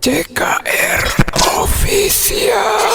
CKR Official.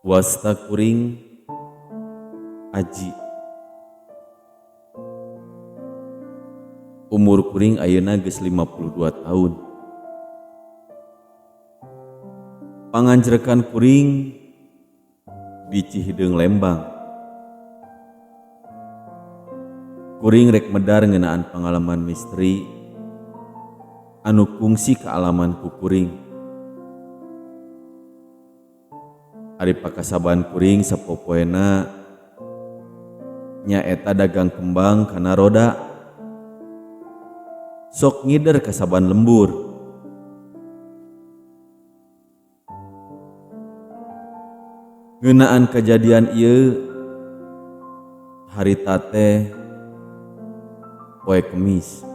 Wasta kuring Aji. Umur kuring ayeuna geus 52 tahun. Panganjrekan kuring di Cihideung Lembang. Kuring rek medar ngeunaan pangalaman misteri anu kungsi kaalaman ku kuring. Ari pakasaban kuring sapopoena nyaeta dagang kembang kana roda. Sok ngider kasaban lembur. Ngeunaan kajadian ieu harita teh poe Kemis.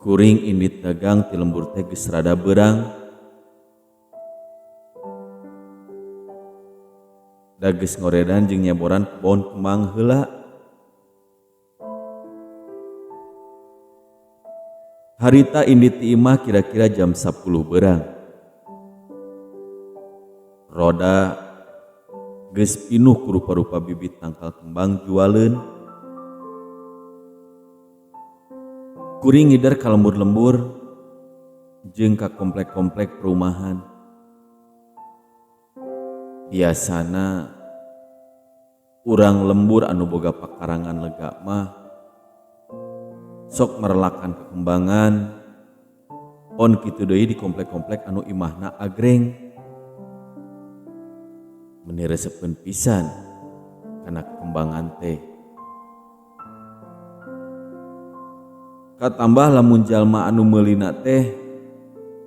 Kuring indit dagang ti lembur teh geus rada beurang. Da geus ngoredan jeung nyeboran kebon kembang heula. Harita indit ti imah kira-kira jam 10 beurang. Roda geus pinuh ku rupa-rupa bibit tangkal kembang jualeun. Kuring ngider ka lembur-lembur jeung ka komplek-komplek perumahan. Biasana urang lembur anu boga pakarangan lega mah sok merelakan kekembangan on kitu deui di komplek-komplek anu imahna agreng. Meni resepeun pisan kana kekembangan teh. Katambah lamun jalma anu meulina teh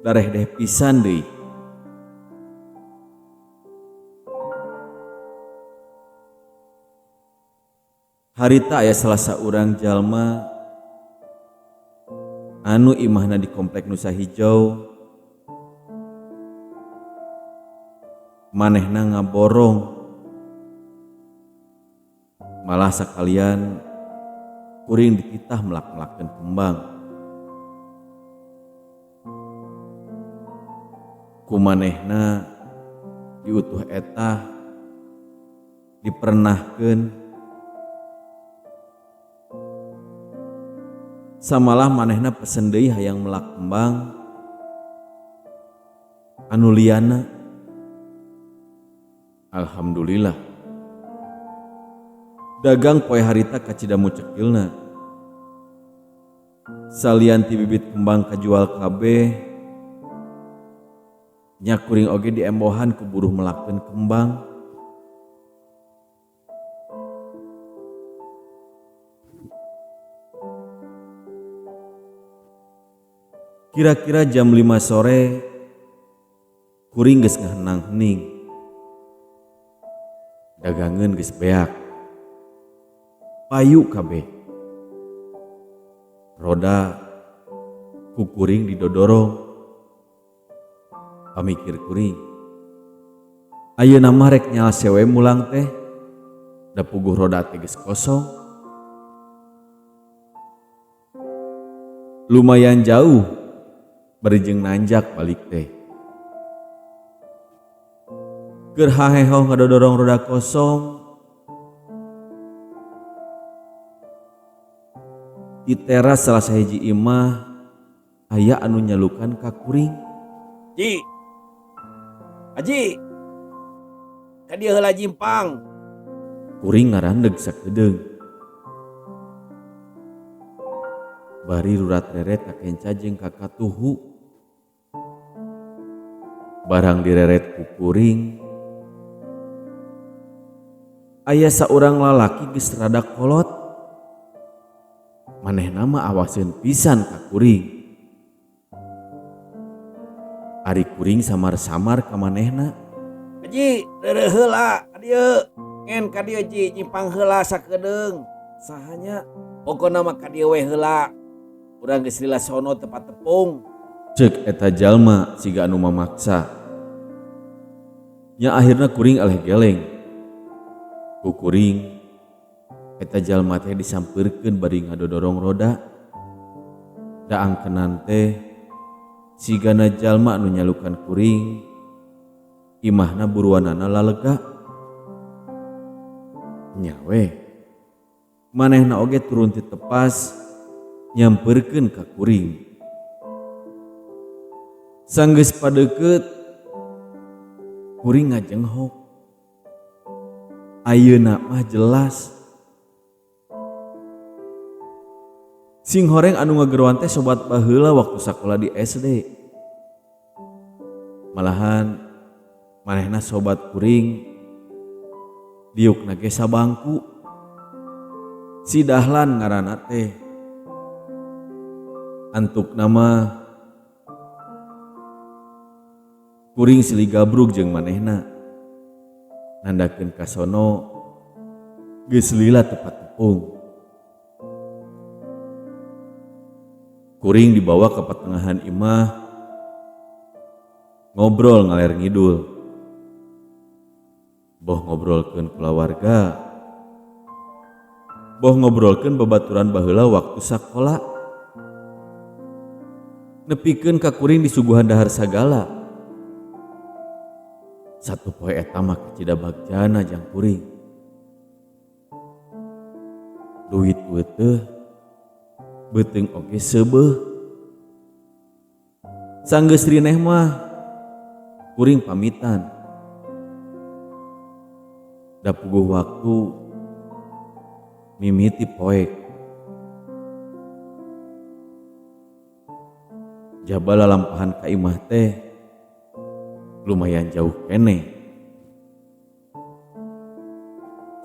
darehdeh pisan deui. Harita aya salah saurang jalma anu imahna di komplek Nusa Hijau. Manehna ngaborong. Malah sakalian kuring dititah melak-melakeun kembang. Ku manehna diutuh etah dipernahkeun. Samalah manehna pesen deui hayang melak kembang anu liana. Alhamdulillah. Dagang poe harita kacida mucekilna. Salian ti bibit kembang kajual kabeh, nya kuring oge diembohan ku buruh melakeun kembang. Kira-kira jam 5 sore kuring geus ngahenang hening. Dagangeun geus beak. Payu kabeh. Roda ku kuring didodorong. Pamikir kuring, ayeuna mah rek nyala sewe mulang teh, da puguh roda teh geus kosong. Lumayan jauh bari jeung nanjak balik teh. Keur hahehoh ngadodorong roda kosong, Di teras salah sahiji imah aya anu nyalukan ka kuring. Ji. Haji. Ka dieu heula jimpang. Kuring ngarandeg sakedeung. Bari rurat reret kakenca jeung ka katuhu. Barang direret ku kuring. Aya saurang lalaki geus rada kolot. Manehna mah awaseun pisan ka kuring. Ari kuring samar-samar ka manehna. Haji, reureuh heula ka dieu. Ngen ka dieu Ji, nyimpang heula sakedeung. Saha nya? Pokona mah ka dieu we heula. Urang geus lila sono teu patepung. Ceuk eta jalma siga anu mamaksa. Nya akhirna kuring aleh geleng. Ku kuring eta jalma teh disampeurkeun bari ngadodorong roda. Da angkenan teh sigana jalma anu nyalukan kuring imahna buruanana lalega. Nya weh manehna oge turun ti tepas nyampeurkeun ka kuring. Sanggeus padeukeut kuring ngajenghok. Ayeuna mah jelas. Sing horeng anu ngageroan teh sobat baheula waktu sakola di SD. Malahan manehna sobat kuring diukna ge sabangku. Si Dahlan ngaranna teh. Antukna mah kuring silih gabrug jeung manehna. Nandakeun kasono geus lila teu patepung. Kuring dibawa ke pertengahan imah, ngobrol ngaler ngidul. Boh ngobrolkeun kulawarga, boh ngobrolkeun babaturan baheula waktu sakola. Nepikeun ka kuring disuguhan dahar sagala. Satu poe eta mah kacida bagjana jang kuring. Duit weteh, beuteung oge seubeuh. Sanggeus rineh mah kuring pamitan. Da puguh waktu mimiti poek. Jaba lalampahan ka imah teh lumayan jauh keneh.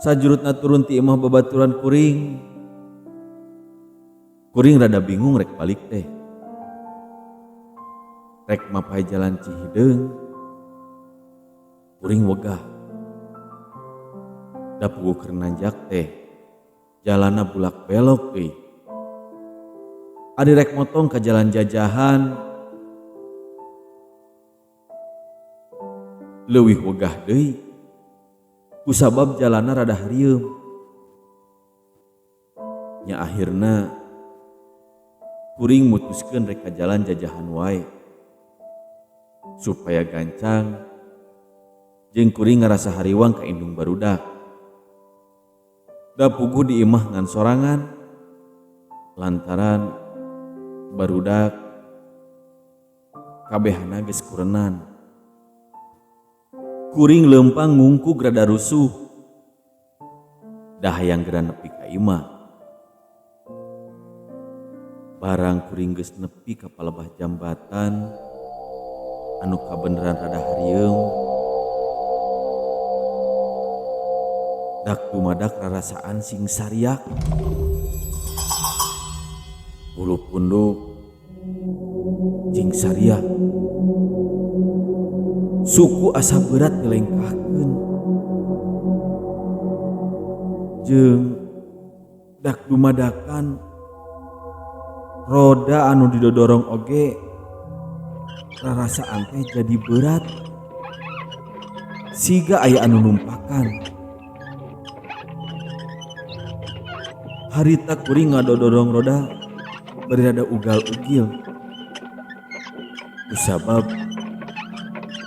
Sajurutna turun ti imah babaturan kuring. Kuring rada bingung rek balik teh. Rek mapai jalan Cihideung. Kuring wegah. Da puguh keur nanjak teh jalanna bulak belok euy. Ari rek motong ka jalan jajahan leuwih wegah deui kusabab jalanna rada harieum. Nya akhirna kuring mutuskeun rek ka jalan jajahan wae supaya gancang jeung kuring ngarasa hariwang ka indung barudak. Da puguh di imah ngan sorangan lantaran barudak kabehana geus kurenan. Kuring leumpang ngungkug rada rusuh. Dah hayang geura nepi ka imah. Barang kuring geus nepi ka palebah jambatan anu kabeneran rada harieum. Dak dumadak rarasaan sing sariak. Bulu punduk jing sariak. Suku asa berat dilengkahkeun. Jeung dak dumadakan roda anu didodorong oge rarasaan teh jadi berat. Siga aya anu numpakan. Harita kuring ngadodorong roda bari rada ugal-ugil. Kusabab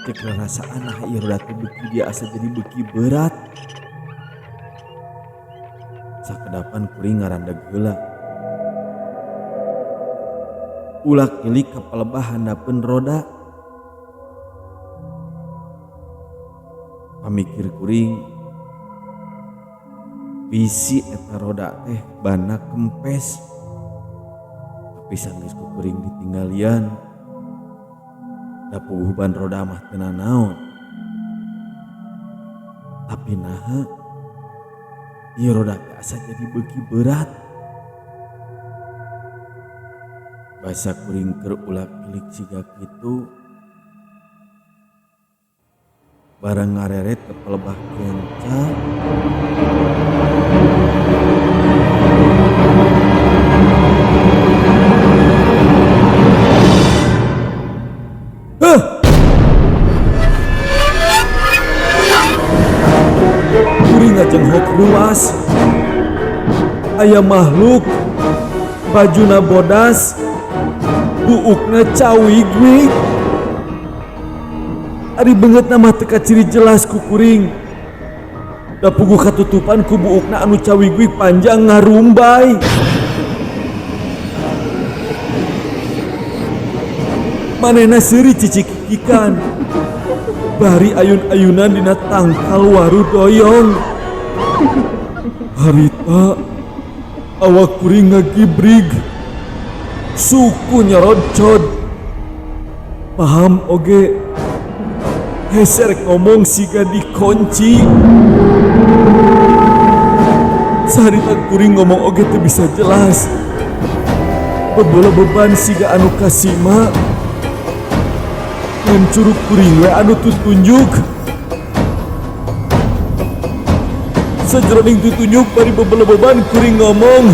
cek rarasaan nah ieu roda teh beuki dia asa jadi beuki berat. Sakedapan kuring ngarandeg heula. Ulak ilik ka palebah handapeun roda. Pamikir kuring bisi eta roda teh bana kempes. Tapi sanggeus ku kuring ditinggalian da puguh ban roda mah teu nanaon. Tapi naha ieu roda teh asa jadi beuki berat. Basa kuring keur ulak ilik siga kitu barang ngareret ke palebah kenca. Heh! Kuring ngajenghok ruas. Aya makhluk bajuna bodas, buukna cawigwig. Ari beungeutna mah teu kaciri jelas ku kuring. Da puguh katutupan ku buukna anu cawigwig panjang ngarumbay. Manehna seuri cicikikikan. Bari ayun-ayunan dina tangkal waru doyong. Harita awak kuring ngagibrig. Suku nyerodcod. Paham oge. Heser ngomong siga dikunci. Saharita kuring ngomong oge teu bisa jelas. Bebola beban siga anu kasima. Ngan curug kuring we anu tutunjuk. Sajeroning tutunjuk bari bebola beban kuring ngomong.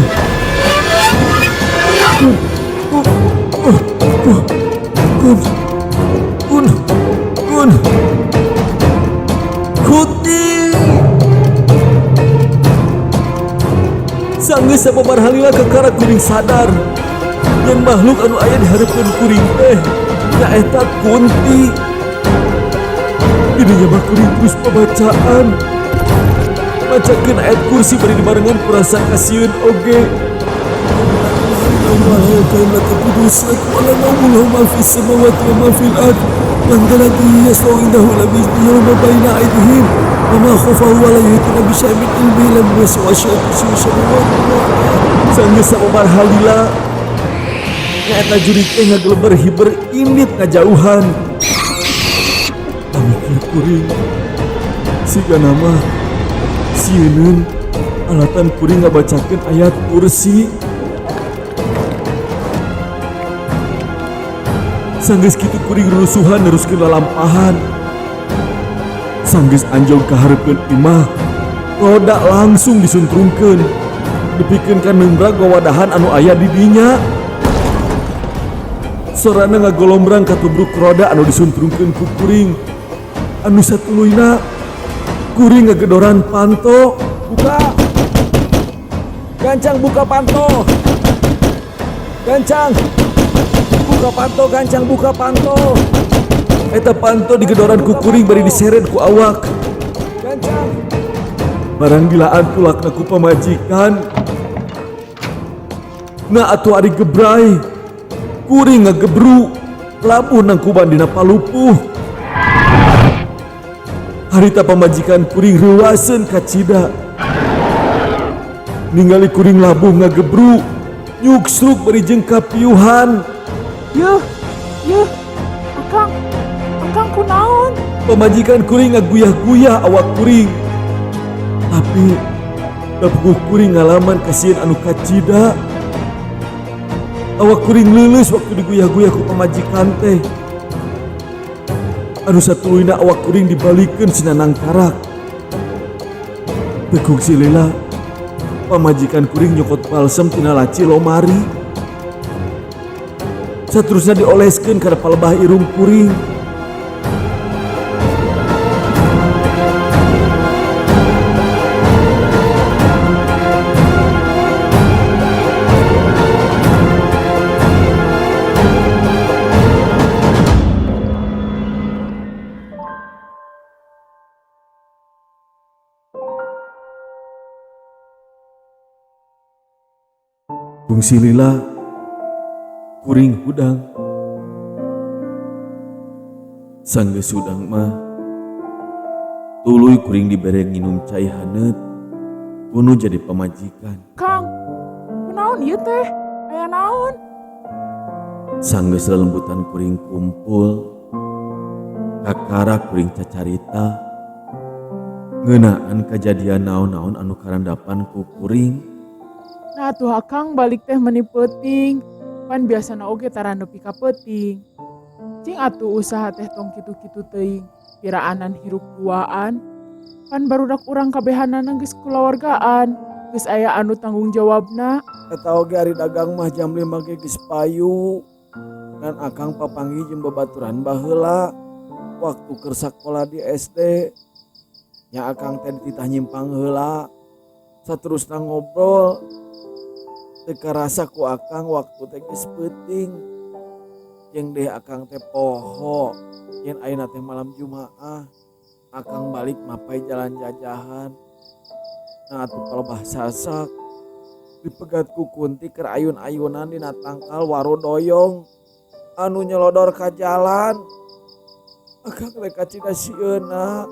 Kun, kun, kun, kun, kuti. Sanggeus sababar halila kakara kuring sadar yen makhluk anu aya di hareupeun kuring teh nyaeta kunti. Didinya mah kuring terus pabacaan. Macakeun ayat kursi bari dibarengan ku rasa kasieun oge. Sanggeus sababar halila nyaeta jurig teh ngageleber hiber indit ngajauhan. Pamikir kuring sigana mah sieuneun alatan kuring ngabacakeun ayat kursi. Sanggeus kitu kuring rusuhan neruskeun lalampahan. Sanggeus anjog ka hareupeun imah, roda langsung disuntrungkeun. Dipikeun ka neumbrag wawadahan anu aya di dinya. Sorana ngagolombrang katubruk roda anu disuntrungkeun ku kuring. Anu satuluyna kuring ngagedoran panto. Buka. Gancang buka panto. Gancang. Buka panto, gancang buka panto. Eta panto digedoran ku kuring bari diseret ku awak. Gancang. Barang gilaan tulakna ku pamajikan. Na atuh ari gebrai. Kuring ngagebru, labuh nangkuban dina palupuh. Harita pamajikan kuring reuaseun kacida. Ningali kuring labuh ngagebru, nyuksruk bari jeung kapiuhan. Yuh, yuh, akang, akang kunaon? Pamajikan kuring ngaguyah-guyah awak kuring. Tapi dapuguh kuring ngalaman kasieun anu kacida. Awak kuring leuleus waktu diguyah-guyah ku pamajikan teh. Anu satuluyna awak kuring dibalikeun sina nangkarak. Tekuk silila, pamajikan kuring nyokot balsem tina laci lomari. Saterusna dioleskeun kana palebah irung kuring. Kungsi lila, Kuring hudang. Sanggeus hudang mah tuluy kuring dibere nginum cai haneut ku nu jadi pamajikan. Kang, kunaon ieu teh? Aya naon? Sanggeus lelembutan kuring kumpul, kakara kuring cacarita ngeunaan kajadian naon-naon anu karandapan ku kuring. Nah tuh Akang balik teh meni peuting. Pan biasana oge tara nepi ka peuting. Cing atuh usaha teh tong kitu-kitu teuing. Piraanan hirup duaan. Pan barudak urang kabehanana geus kulawargaan. Geus aya anu tanggung jawabna. Eta oge ari dagang mah jam 5 ge geus payu. Dan Akang papanggih jeung babaturan baheula waktu keur sakola di SD. Nya Akang teh dititah nyimpang heula. Saterusna ngobrol. Teu karasa ku Akang waktu teh geus peuting. Jeung deh Akang teh poho yen ayeuna teh malam Jumaah. Akang balik mapay jalan jajahan. Nah atuh palebah sasak dipegat ku kunti keur ayun-ayunan dina tangkal waru doyong anu nyelodor ka jalan. Akang teh kacida sieuna.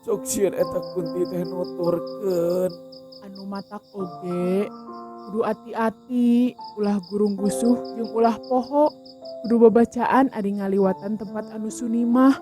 Sok sieun eta kunti teh nuturkeun. Anu matak oge kudu ati-ati, ulah gurung gusuh jeung ulah poho. Kudu babacaan ari ngaliwatan tempat anu sunyi mah.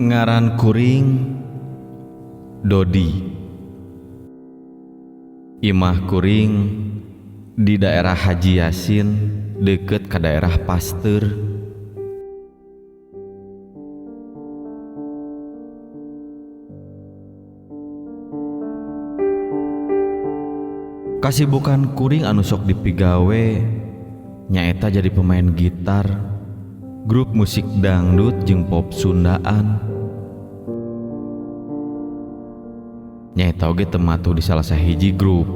Ngaran kuring Dodi. Imah kuring di daerah Haji Yasin deket ke daerah Pasteur. Kasibukan kuring anu sok dipigawe nyaeta jadi pemain gitar grup musik dangdut jeung pop Sundaan. Nyaeta oge teu matuh di salah sahiji grup.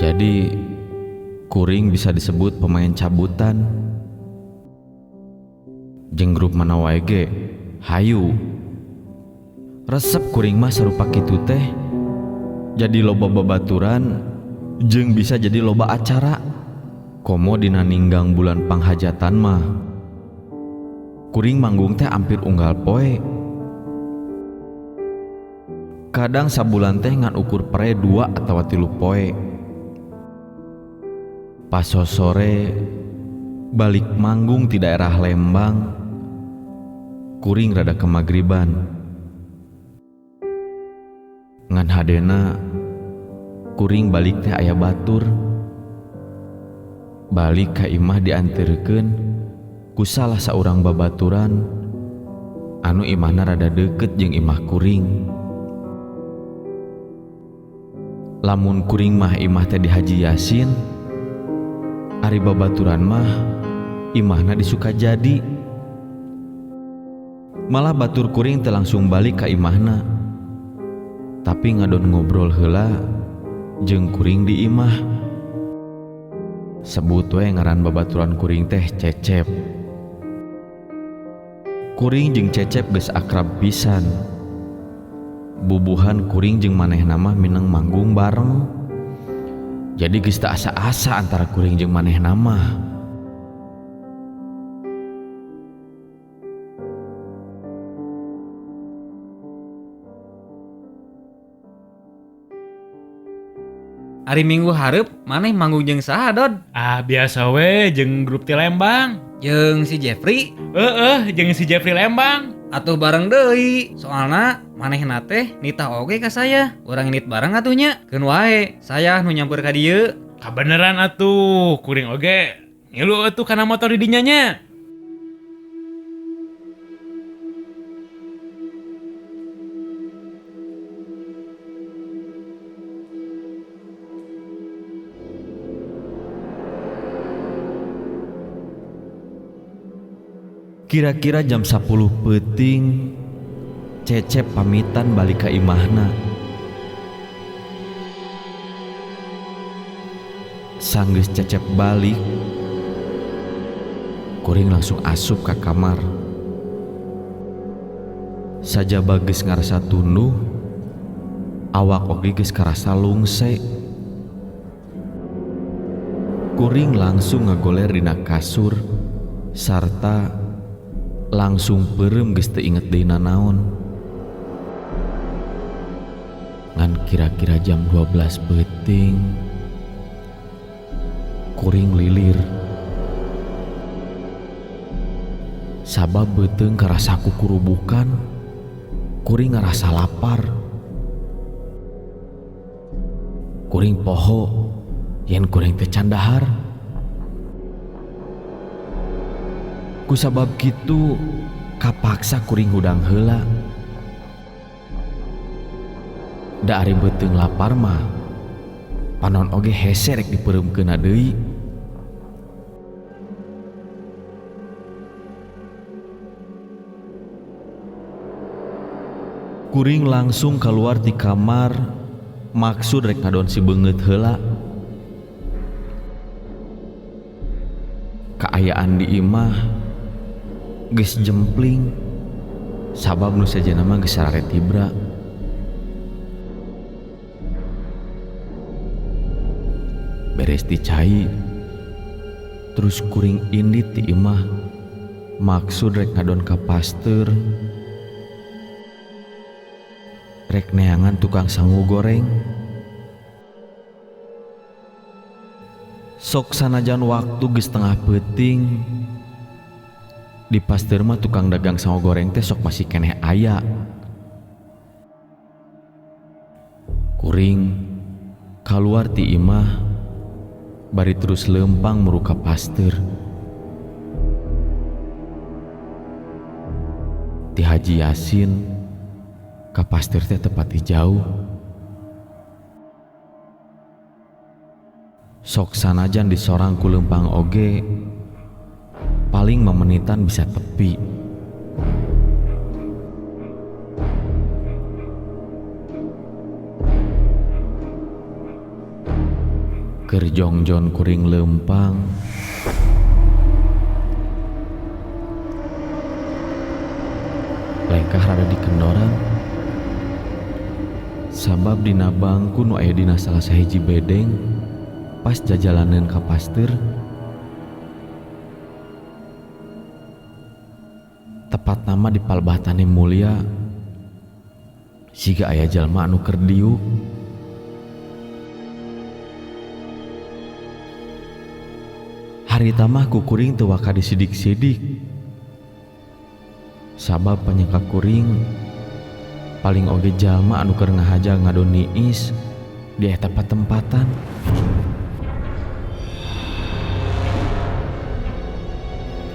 Jadi kuring bisa disebut pemain cabutan. Jeung grup mana wae ge hayu. Resep kuring mah sarupa kitu teh. Jadi loba babaturan jeung bisa jadi loba acara. Komo dina ninggang bulan panghajatan mah. Kuring manggung teh hampir unggal poe. Kadang sabulan teh ngan ukur pere 2 atawa 3 poe. Pas sore balik manggung di daerah Lembang, kuring rada kemagriban. Ngan hadena kuring balik teh aya batur. Balik ka imah dianterkeun ku salah saurang babaturan anu imahna rada deket jeung imah kuring. Lamun kuring mah imah teh di Haji Yasin, ari babaturan mah imahna di Sukajadi. Malah batur kuring teh langsung balik ka imahna, tapi ngadon ngobrol heula jeung kuring di imah. Sebut we ngaran babaturan kuring teh Cecep. Kuring jeung Cecep geus akrab pisan. Bubuhan kuring jeung manehna mah mineng manggung bareng. Jadi geus teu asa-asa antara kuring jeung manehna mah. Ari Minggu hareup maneh manggung jeung saha, Dod? Ah, biasa we jeung grup ti Lembang. Jeung si Jeffrey? Heeh, jeung si Jeffrey Lembang. Atuh bareng deui. Soalna manehna teh nitah oge ka saya. Urang indit bareng atuh nya. Keun wae, saya nu nyamper ka dieu. Kabeneran atuh, kuring oge ngilu atuh kana motor di dinya nya. Kira-kira jam 10 peuting Cecep pamitan balik ka imahna. Sanggeus Cecep balik, kuring langsung asup ka kamar. Sajaba geus ngarasa tunduh, awak oge geus karasa lungse. Kuring langsung ngagoler dina kasur sarta langsung peureum geus teu inget deui nanaon. Ngan kira-kira jam 12 peuting kuring lilir. Sabab beuteung karasa kukurubukan, kuring ngarasa lapar. Kuring poho yen kuring teh can dahar. Kusabab kitu kapaksa kuring hudang heula. Da ari beuteung lapar mah panon oge hese rek dipereumkeunna deui. Kuring langsung keluar ti kamar maksud rek ngadon si beungeut heula. Kaayaan di imah geus jempling sabab nu sejenna mah geus sarare tibra. Beres ti cai terus kuring indit ti imah maksud rek ngadon ka pasteur, rek neangan tukang sangu goreng. Sok sanajan waktu geus tengah peuting, di pasteur mah tukang dagang sangu goreng teh sok masih keneh aya. Kuring kaluar ti imah bari terus lempang muru ka pasteur. Ti Haji Yasin ka pasteur teh tepati jauh. Sok sanajan disorang ku lempang oge paling memenitan bisa tepi. Keur jongjon kuring lempang, lengkah rada dikendoran. Sabab dina bangku nu aya dina salah sahiji bedeng pas jajalaneun ka pasteur. Tepat nama di palbatane mulia siga aya jalma anu keur diuk. Harita mah ku kuring teu waka disidik-sidik. Sabab panyangka kuring paling oge jalma anu keur ngahaja ngadon niis di eta patempatan.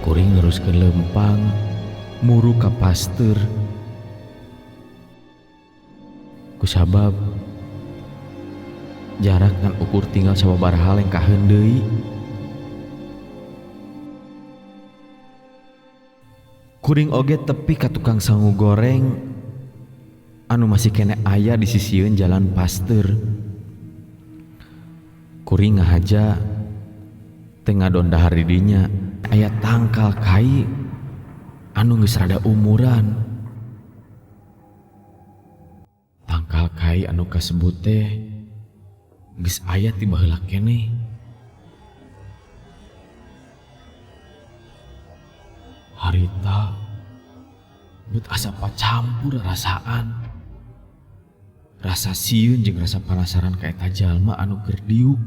Kuring neruskeun lempang muru ka pasteur. Kusabab jarak ngan ukur tinggal sababaraha lengkaheun deui. Kuring oge tepi ka tukang sangu goreng anu masih kene aya di sisieun jalan pasteur. Kuring ngahaja teu ngadon dahar di dinya aya tangkal kai anu geus rada umuran. Tangkal kai anu kasebut teh geus aya ti baheula keneh. Harita bet asa pacampur rasaan. Rasa sieun jeung rasa panasaran ka eta jalma anu keur diuk.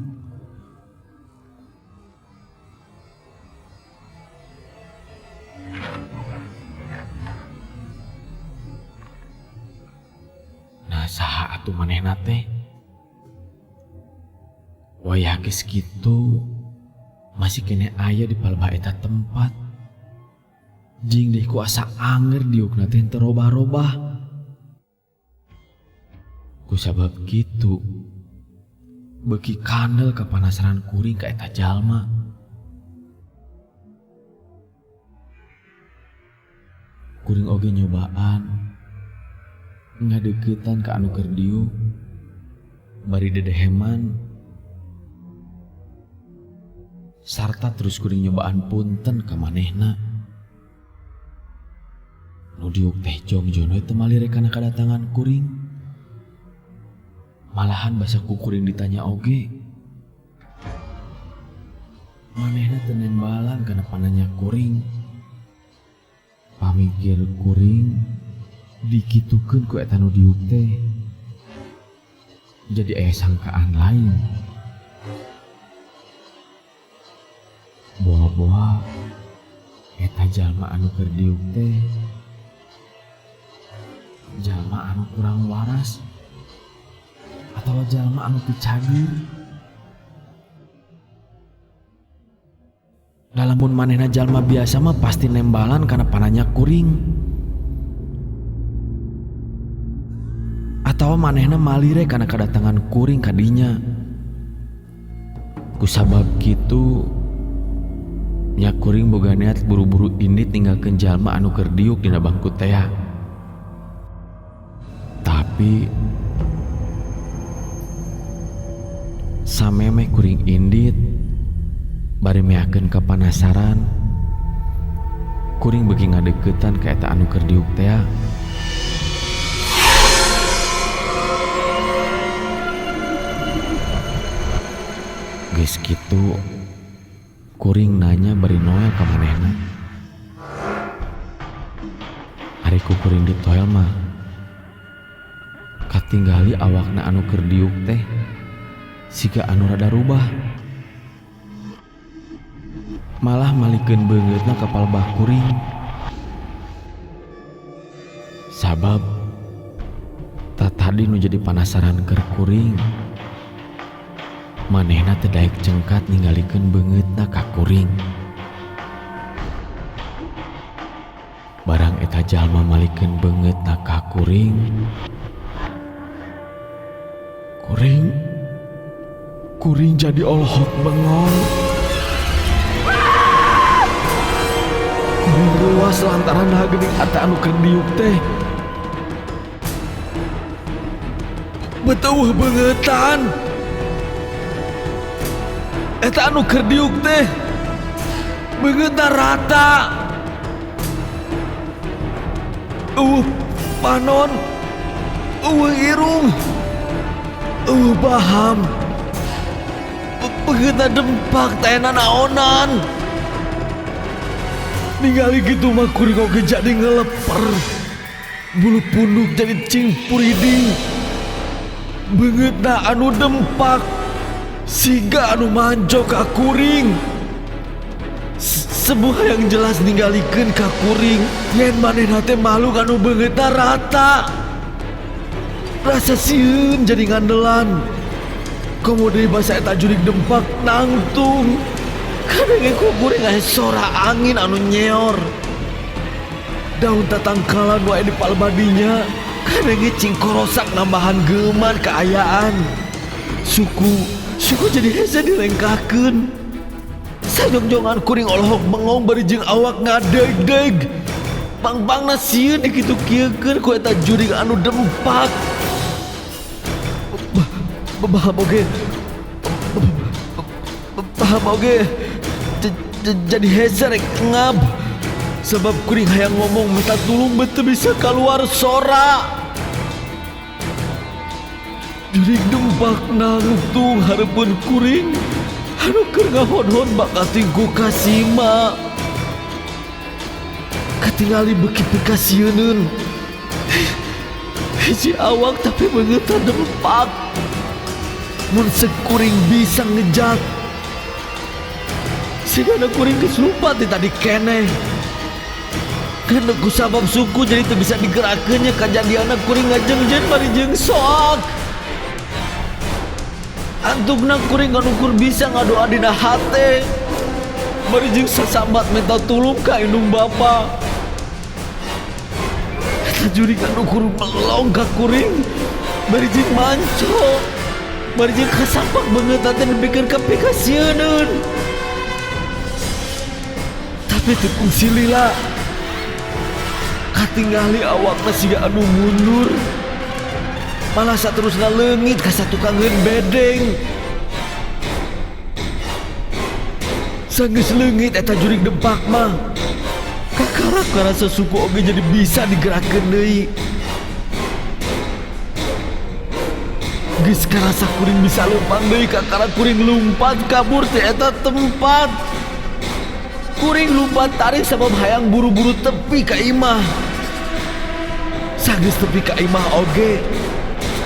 Nah saha atuh manehna teh? Wayah geus kitu masih keneh aya di palebah eta tempat. Jeung deui ku asa anger diukna teh teu robah-robah. Ku sabab kitu beuki kandel kapanasaran kuring ka eta jalma. Kuring oge nyobaan ngadeuketan ka anu keur diuk bari dedeheman sarta terus kuring nyobaan punten ka manehna. Nu diuk teh jongjon we teu malire kana kadatangan kuring. Malahan basa ku kuring ditanya oge. Manehna teu nembalan kana pananya kuring. Pamikir kuring dikitukeun ku eta nu diuk teh. Jadi aya sangkaan lain. Boa-boa eta jalma anu keur diuk teh jalma anu kurang waras atawa jalma anu picager. Lamun manehna jalma biasa mah pasti nembalan kana pananya kuring. Atawa manehna malire kana kadatangan kuring kadinya. Kusabab kitu nya kuring boga niat buru-buru indit ninggalkeun jalma anu keur diuk dina bangku tea. Tapi samemeh kuring indit bari meakeun kapanasaran, kuring beuki ngadeuketan ka eta anu keur diuk tea. Geus kitu kuring nanya bari noel ka manehna. Ari ku kuring ditoel mah katinggali awakna anu keur diuk teh siga anu rada rubah. Malah malikeun beungeutna ka palebah kuring. Sabab tatadi nu jadi panasaran keur kuring, manehna teu daek cengkat ningalikeun beungeutna ka kuring. Barang eta jalma malikeun beungeutna ka kuring, kuring jadi olohok bengong. Kuring ruas lantaran geuning eta anu keur diuk teh. Beteuh beungeutan. Eta anu keur diuk teh beungeutna rata. Eueuh panon, eueuh irung, eueuh baham. Beungeutna dempak teh nanaonan. Ningali kitu mah kuring oge jadi ngeleper. Bulu punduk jadi cing puriding. Beungeutna anu dempak siga anu manjo ka kuring. Sebuah yang jelas ninggalikeun ka kuring yen manehna teh makhluk anu beungeutna rata. Rasa sieun jadi ngandelan. Komo deui basa eta jurig dempak nangtung. Kadenge ku kuring aya sora angin anu nyeor. Daun tatangkalan wae di palbadinya. Kadenge cingkorosak nambahan geuman kaayaan. Suku jadi hese dilengkahkeun. Sajongjongan kuring olohok bengong bari jeung awak ngadeg-deg. Pang-pangna sieun dikitu kieukeun ku eta jurig anu dempak. Baham oge jadi hese rek ngab. Sebab kuring hayang ngomong minta tulung beuh bisa keluar sora. Jurig dempak nangtung hareupeun kuring anu keur ngahon-hon bakal tingku kasima. Katingali beuki pikasieuneun. Hiji awak tapi beungeutna dempak. Mun sek kuring bisa ngejat. Sigana kuring geus lumpat di tadi keneh. Karena ku sabab suku jadi teu bisa digerakkeun nya kajadianna kuring ngajengjen bari jeung soak. Antukna kuring nganukur bisa ngadoa dina hate. Bari jeung sasambat minta tulung ka indung bapa. Eta jurig anu kur melong ka kuring. Bari jeung manco. Bari jeung kasampak beungeut teh nepikeun ka pikasieuneun. Tapi teu kungsi lila. Katingali awakna siga anu mundur. Malah saterusna leungit ka satukangeun bedeng. Sanggeus leungit eta jurig dempak mah. Kakara karasa suku oge jadi bisa digerakkeun deui. Geus karasa kuring bisa leumpang deui kakara kuring lumpat kabur ti eta tempat. Kuring lumpat tarik sabab hayang buru-buru tepi ka imah. Sanggeus tepi ka imah oge.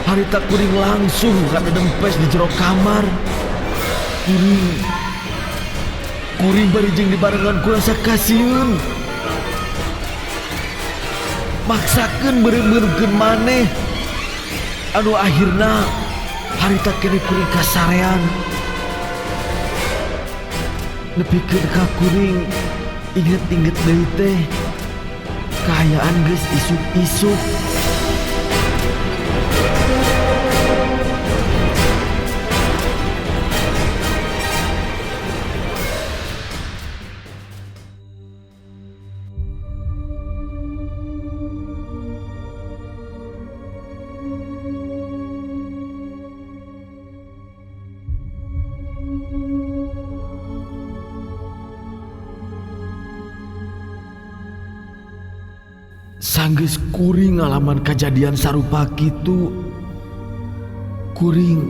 Harita kuring langsung kana dempes di jero kamar. Kuring bari jeung dibarengan ku rasa kasieun. Maksakeun beureum-beureumkeun maneh. Anu akhirna harita keneh kuring kasarean. Nepikeun ka kuring inget-inget deui teh. Kaayaan geus isuk-isuk. Sanggeus kuring ngalaman kajadian sarupa kitu. Kuring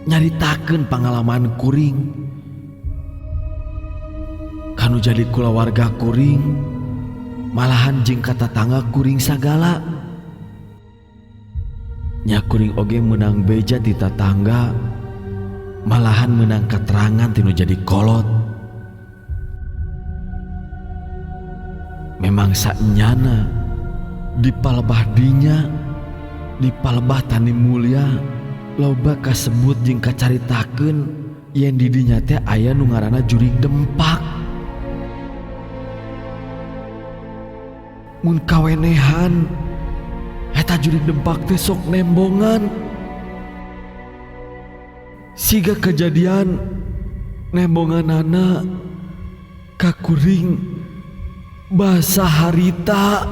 nyaritakeun pangalaman kuring. Kanu jadi kulawarga kuring, malahan jeung ka tatangga kuring sagala. Nya kuring oge meunang beja ti tatangga, malahan meunang katerangan tinu jadi kolot. Memang sanyana di palebah dinya, di palebah Tani Mulya, loba kasebut jeung kacaritakeun yen di dinya teh aya nu ngaranna jurig dempak. Mun kawenehan eta jurig dempak teh sok nembongan. Siga kejadian nembonganana ka kuring basa harita.